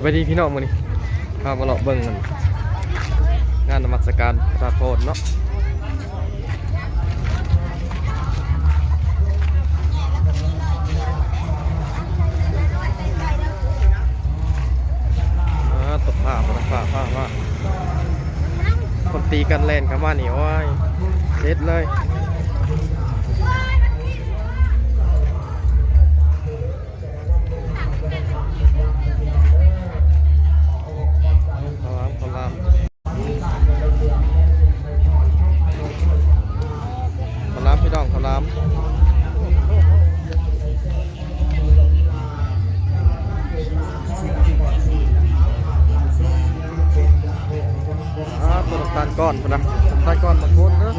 ສະບາຍດີພີ່ນ້ອງ ມື້ນີ້ພາມາເລາະເບິ່ງງານນະມັດສະການພະທາດໂພນເນາະ. ອ່າ ຕົກຜ້າ ຕົກຜ້າ ຜ້າ ຜ້າ ຄົນຕີກັນແລ່ນເຂົ້າມານີ້ ໂອ້ຍ ເສັດເລີຍ. ເຂົ້າຫຼາມ ເຂົ້າຫຼາມ ເຂົ້າຫຼາມ ພີ່ນ້ອງ ເຂົ້າຫຼາມ. ອ່າ ຕົວນ້ຳຕານກ້ອນພຸ້ນນະ ນ້ຳຕານກ້ອນບັກໂພນເດີ.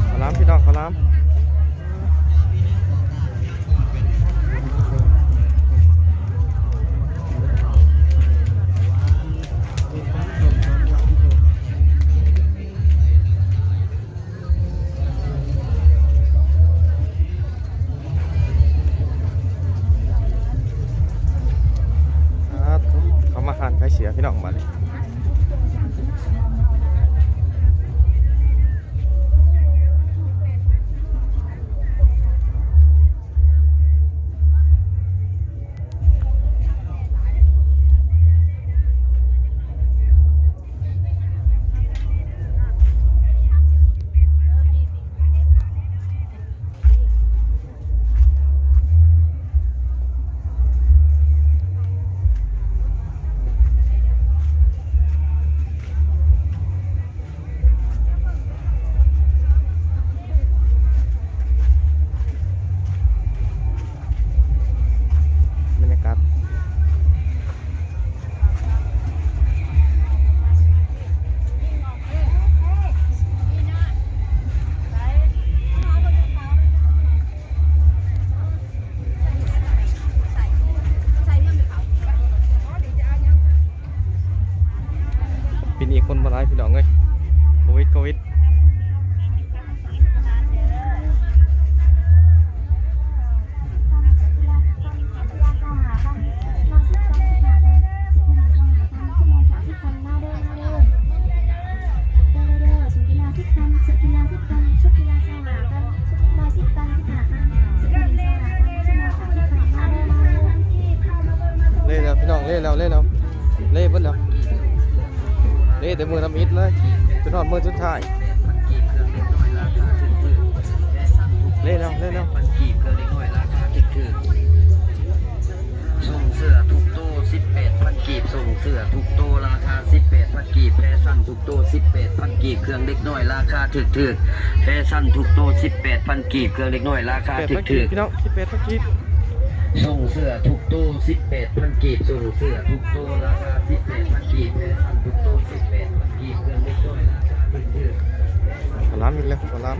ເຂົ້າຫຼາມ ພີ່ນ້ອງ ເຂົ້າຫຼາມ. ອ່າ ເຂົ້າມາຮ້ານຂາຍເສື້ອ ພີ່ນ້ອງ ບາດນີ້. ບັນຍາກາດ ປີນີ້ຄົນບໍ່ຫຼາຍ ພີ່ນ້ອງເອີຍ ໂຄວິດ ໂຄວິດ. ເລແລ້ວ ພີ່ນ້ອງ ເລແລ້ວ ເລແລ້ວ ເລເບິດແລ້ວ ເລແຕ່ມື້ທຳອິດເລີຍ ຈົນຮອດມື້ສຸດທ້າຍ ເລແລ້ວ ເລແລ້ວ. ສົ່ງເສື້ອທຸກໂຕ ສິບແປດພັນກີບ ສົ່ງເສື້ອທຸກໂຕ ລາຄາສິບແປດພັນກີບ ແຟຊັນທຸກໂຕ ສິບແປດພັນກີບ ເຄື່ອງເດັກນ້ອຍ ລາຄາຖືກໆ ແຟຊັນທຸກໂຕ ສິບແປດພັນກີບ ເຄື່ອງເດັກນ້ອຍ ລາຄາຖືກໆ ພີ່ນ້ອງ ສິບແປດພັນກີບ. ສົ່ງເສື້ອທຸກໂຕ ສິບແປດພັນກີບ ສົ່ງເສື້ອທຸກໂຕ ລາຄາສິບແປດພັນກີບ ແຟຊັນທຸກໂຕ ສິບແປດພັນກີບ ເຄື່ອງເດັກນ້ອຍ ລາຄາຖືກໆ. ສະລາມອີກແລ້ວ ສະລາມ.